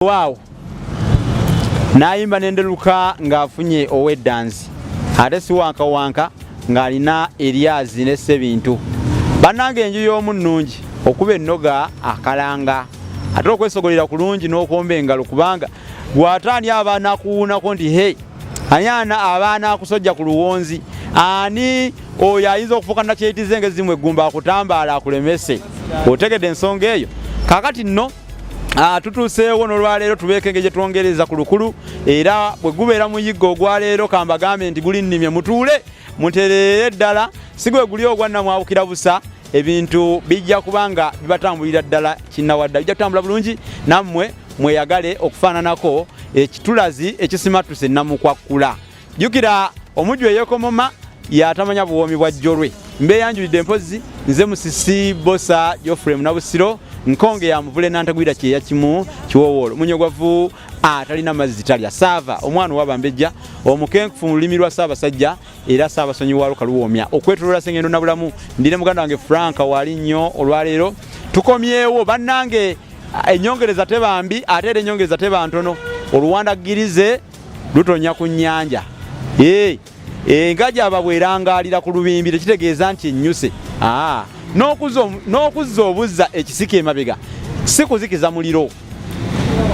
Waawo n'ayimba n'endeluka ng'afunye ow'eddanzi ate si wankawanka ng'alina eryazi ne Ssebintu. Bannange enju y'omu nnungi okuba ennoga akalanga ate okwesogolera kulungi n'okwomba engalo kubanga gw'ate ani aba anakuwuunako nti he ani ana aba anaakusojja ku luwonzi ani oyo ayinza okufuuka nakyeyitiza engezi mu eggumba akutambaala akulemese otegedde ensonga eyo kakati nno tutuuseewo n'olwaleero tubeeko engeri gye twongereza ku lukulu era bwe gubeera muyiggo ogwaleero kambagambe nti guli nnimye mutuule mutereere ddala si gwe guli ogwannamwabukira busa ebintu bijja kuba nga bibatambulira ddala kinnawadda bijja kutambula bulungi nammwe mweyagale okufaananako ekitulazi ekisimattuse namukwakkula Jjukira omujju eyekomoma yatamanya buwoomi bwa jjolwe. Mbeeyanjulidde mpozzi nze Musisi Bosa Geoffrey Munabusiro nkonge ya muvule nantagwira kyeya kimu kiwowoolo munyogwavu atalina mazzi talya saava omwana owabambejja omukenkufu mu lulimi lwa Ssaabasajja era Ssaabasonyi wa Lukaluwoomya okwetoloola Ssengendo Nabulamu. Ndi ne muganda wange Frank waali nnyo olwaleero tukomyewo bannange ennyongereza teba mbi ate era ennyongereza teba ntono oluwandaggirize lutonya ku nnyanja engaji ababwe erangaalira ku lubimbi tekitegeeza nti ennyuse n'okuzza obuzza ekisika emabega si kuzikiza muliro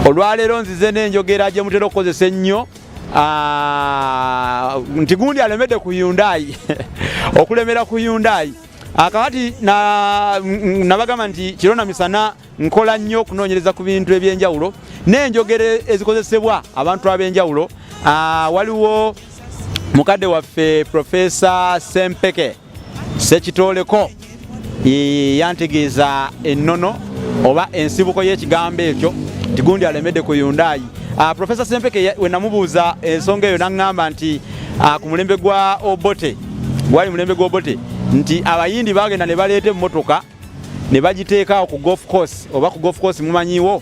olwaleero nzize n'enjogera gye mutera okukozesa ennyo nti gundi alemedde ku Hyundai okulemera ku Hyundai akakati nabagamba nti kiro na misana nkola nnyo okunoonyereza ku bintu eby'enjawulo n'enjogera ezikozesebwa abantu ab'enjawulo. Waliwo mukadde waffe Profesa Sempeke Sekitooleko yantegeeza ennono oba ensibuko y'ekigambo ekyo nti gundi alemedde ku Hyundai. Profesa Sempeke we namubuuza ensonga eyo n'aŋŋamba nti ku mulembe gwa Obote, gwali mulembe gwa Obote, nti Abayindi baagenda ne baleeta emmotoka ne bagiteeka awo ku golf course oba ku golf course mumanyiwo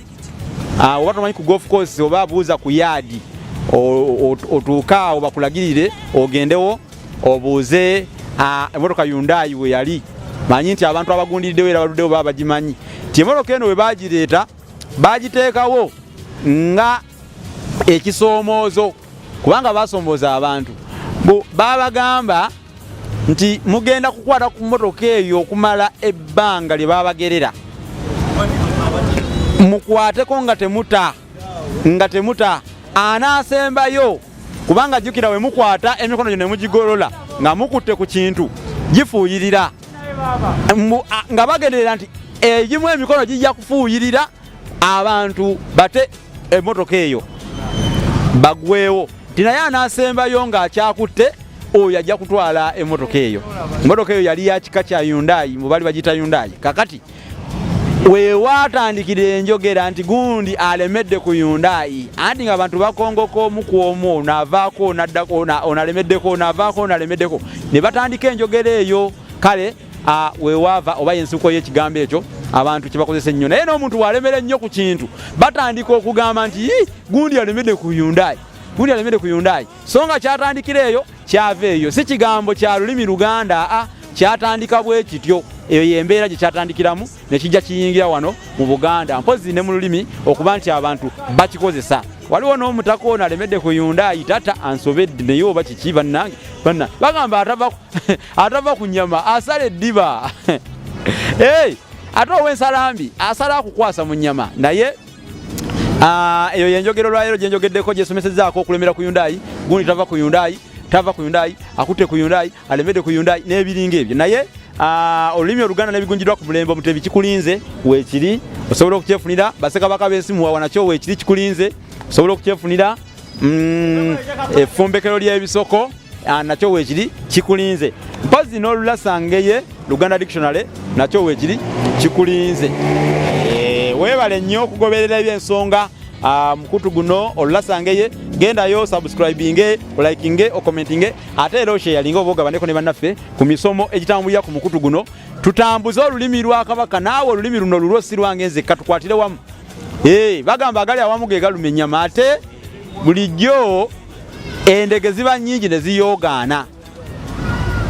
oba tomanyi ku golf course oba buuza ku yaadi otuuke awo bakulagirire ogendewo obuuze emotoka Hyundai we yali manyi nti abantu abagundiriddewo era baluddewo baba bagimanyi nti emotoka eno we bagireeta bagiteekawo nga ekisoomoozo kubanga basombooza abantu babagamba nti mugenda kukwata ku mmotoka eyo okumala ebbanga lye babagerera mukwateko nga temuta nga temuta anaasembayo kubanga jjukira we mukwata emikono gyo ne mugigolola nga mukutte ku kintu gifuuyirira nga bagenderera nti egimu emikono gijja kufuuyirira abantu bate emmotoka eyo bagwewo nti naye anaasembayo ng'akyakutte oyo ajja kutwala emmotoka eyo. Emmotoka eyo yali ya kika kya Hyundai, mu bali bagiyita Hyundai. Kakati wewaatandikira enjogera nti gundi alemedde ku Hyundai, anti ng'abantu bakongoka omu ku omu, ono avaako ono addako, ono alemeddeko, ono avaako ono alemeddeko, ne batandika enjogera eyo. Kale wewaava oba yensibuko y'ekigambo ekyo abantu kye bakozesa ennyo. Naye n'omuntu bw'alemera ennyo ku kintu batandika okugamba nti gundi alemedde ku Hyundai, gundi alemedde ku Hyundai. So nga kyatandikira eyo kyava eyo, si kigambo kya lulimi Luganda a kyatandika bwe kityo. Eyo y'embeera gye kyatandikiramu ne kijja kiyingira wano mu Buganda mpozzi ne mu lulimi okuba nti abantu bakikozesa. Waliwo n'omutaka ono alemedde ku Hyundai, tata ansobedde naye oba kiki bannange banna bagamba atava ku nnyama asala eddiba hey, ate ow'ensalambi asala akukwasa mu nnyama naye eyo yenjogera olwaleero gyenjogeddeko gyesomesezaako okulemera ku Hyundai, gundi tava ku Hyundai, tava ku Hyundai, akutte ku Hyundai, alemedde ku Hyundai n'ebiringa ebyo. Naye olulimi Oluganda n'ebigunjiddwa ku mulembe Omutebi kikulinze weekiri, osobola okukyefunira. Bassekabaka b'ensi muwawa nakyo weekiri kikulinze, osobola okukyefunira. Effumbekero ly'ebisoko nakyo weekiri kikulinze. Mpozzi n'olulasangeye Luganda Dictionary nakyo weekiri kikulinze. Weebale nnyo okugoberera eby'ensonga mukutu guno olulasangeye. Gendayo subscribinge, olikinge, okommentinge ate era osharinge oba ogabaneko ne bannaffe ku misomo egitambulira ku mukutu guno. Tutambuze olulimi lwa Kabaka. Naawe olulimi luno lulwo si lwange nzekka, tukwatire wamu. Bagamba agali awamu ge galuma ennyama ate bulijjo endege ziba nnyingi ne ziyoogaana,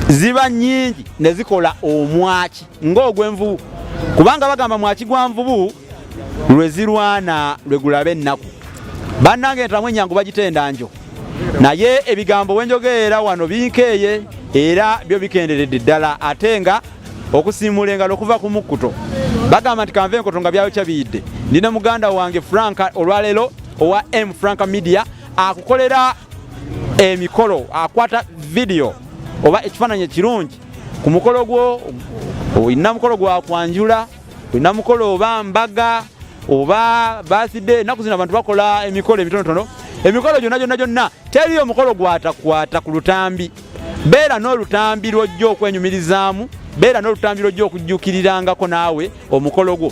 ziba nnyingi ne zikola omwaki ng'ogw'envubu, kubanga bagamba mwaki gwa nvubu. Lwe zirwana lwe gulaba ennaku. Bannange, entamu enyangu bagitenda njo, naye ebigambo wenjogerera wano binkeeye era byo bikenderedde ddala. Ate nga okusiimula engalo okuva ku mukkuto, bagamba nti kanva enkoto nga byayokya biyidde. Ndina muganda wange Franka olwaleero owa M Franka Media, akukolera emikolo, akwata video oba ekifaananyi ekirungi ku mukolo gwo. Olina mukolo gwa kwanjula, olina mukolo oba mbaga oba birthday. Ennaku zino abantu bakola emikolo emitonotono, emikolo gyonna gyonna gyonna, teriyo omukolo gwatakwata ku lutambi. Beera n'olutambi lwojja okwenyumirizaamu, beera n'olutambi lwojja okujjukirirangako naawe omukolo gwo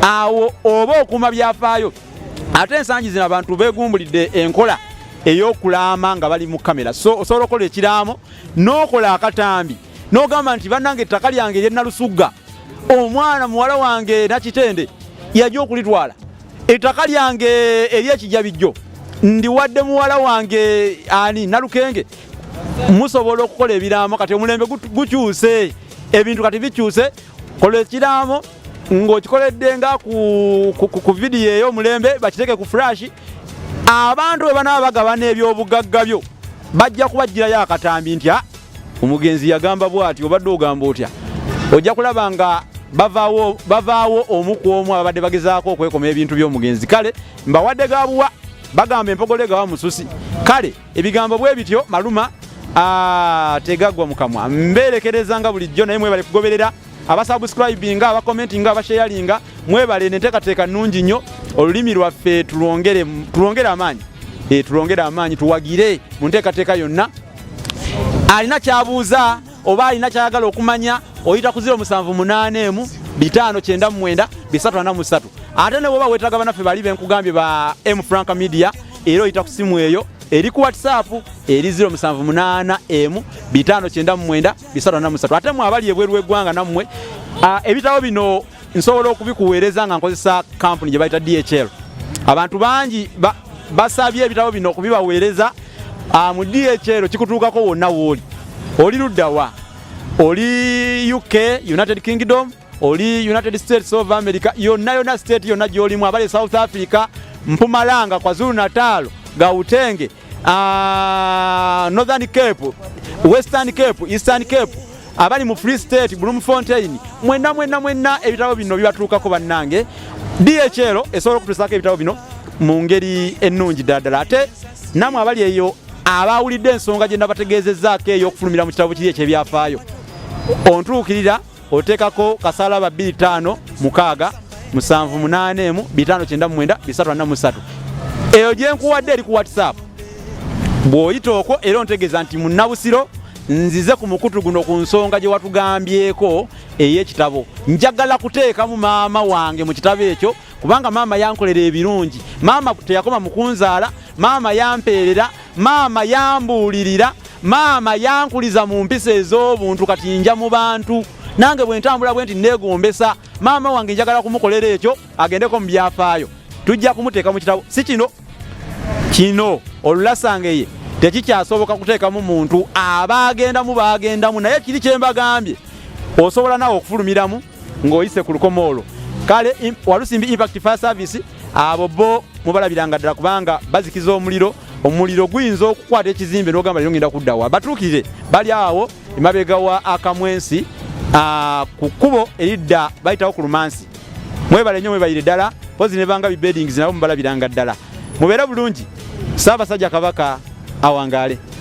awo, oba okuuma byafaayo. Ate ensangi zino abantu beegumbulidde enkola ey'okulaama nga bali mu kamera, so osobola okukola ekiraamo n'okola akatambi n'ogamba nti, "Bannange, ettaka lyange eryenalusugga, omwana muwala wange Nakitende yajja okulitwala. Ettaka lyange eryekijabijjo ndiwadde muwala wange ani Nalukenge." Musobola okukola ebiraamo. Kati omulembe gukyuse, ebintu kati bikyuse. Kola ekiraamo ng'okikoledde nga ku vidiyo ey'omulembe, bakiteeke ku flash. Abantu bwe banaaba bagabana ebyobugagga byo, bajja kubagirayo akatambi nti, "Ah, omugenzi yagamba bw'ati, obadde ogamba otya?" Ojja kulaba nga bavaawo omu ku omu ababadde bagezaako okwekoma ebintu by'omugenzi. Kale mbawadde gabuwa, bagamba empogolo egawa mususi. Kale ebigambo bwe bityo maluma tegaggwa mu kamwa. Mbeerekereza nga bulijjo, naye mwebale kugoberera, abasubscribinga, abakomentinga, abasharinga, mwebale. Nenteekateeka nnungi nnyo. Olulimi lwaffe tulwongere amaanyi, tulwongere amaanyi, tuwagire mu nteekateeka yonna. Alina kyabuuza oba alina kyayagala okumanya, oyita ku 0781 599 343. Ate ne bwoba weetaaga banaffe bali benkugambye ba M Frank Media, era oyita ku simu eyo eri ku WhatsApp, eri 0781 599 343. Ate mwe abali ebweru w'eggwanga, nammwe ebitabo bino nsobola okubikuweereza nga nkozesa kampuni gye bayita DHL. Abantu bangi basabye ebitabo bino okubibaweereza mu DHL. Kikutuukako wonna wooli. Oli luddawa? Oli UK, United Kingdom, oli United States of America, yonna yonna, state yonna gyolimu, abali South Africa, Mpumalanga, KwaZulu Natal, Gauteng, Northern Cape, Western Cape, Eastern Cape, abali mu Free State, Bloemfontein, mwenna mwenna mwenna, ebitabo bino bibatuukako. Bannange, DHL esobola okutuusaako ebitabo bino mu ngeri ennungi ddala ddala. Ate nammwe abali eyo abawulidde ensonga gye nabategeezezzaako ey'okufulumira mu kitabo kiri ekyebyafaayo, ontuukirira, oteekako kasalaba 256 781 599 343. Eyo gyenkuwadde eri ku WhatsApp. Bw'oyita okwo era ontegeeza nti, "Munnabusiro, nzize ku mukutu guno ku nsonga gye watugambyeko ey'ekitabo. Njagala kuteekamu maama wange mu kitabo ekyo, kubanga maama yankolera ebirungi. Maama teyakoma mu kunzaala, maama yampeerera, maama yambuulirira, maama yankuliza mu mpisa ez'obuntu. Kati nja mu bantu, nange bwe ntambula bwe nti neegombesa maama wange. Njagala kumukolera ekyo, agendeko mu byafaayo." Tujja kumuteeka mu kitabo. Si kino kino olulasangeye tekikyasoboka kuteekamu muntu, abagendamu bagendamu, naye kiri kyembagambye, osobola nawe okufulumiramu ng'oyise ku lukomo olwo. Kale Walusimbi Impact Fire Service, abo bo mubalabiranga ddala, kubanga bazikiza omuliro. Omuliro guyinza okukwata ekizimbe n'ogamba, "Leero ngenda kuddawa?" Batuukirire, bali awo emabega wa Akamwensi, ku kkubo eridda bayitawo ku Lumansi. Mwebale nnyo, mwebalire ddala. Pozi ne banga bibeddings nabo mubalabiranga ddala. Mubeere bulungi. Ssaabasajja Kabaka awangaale.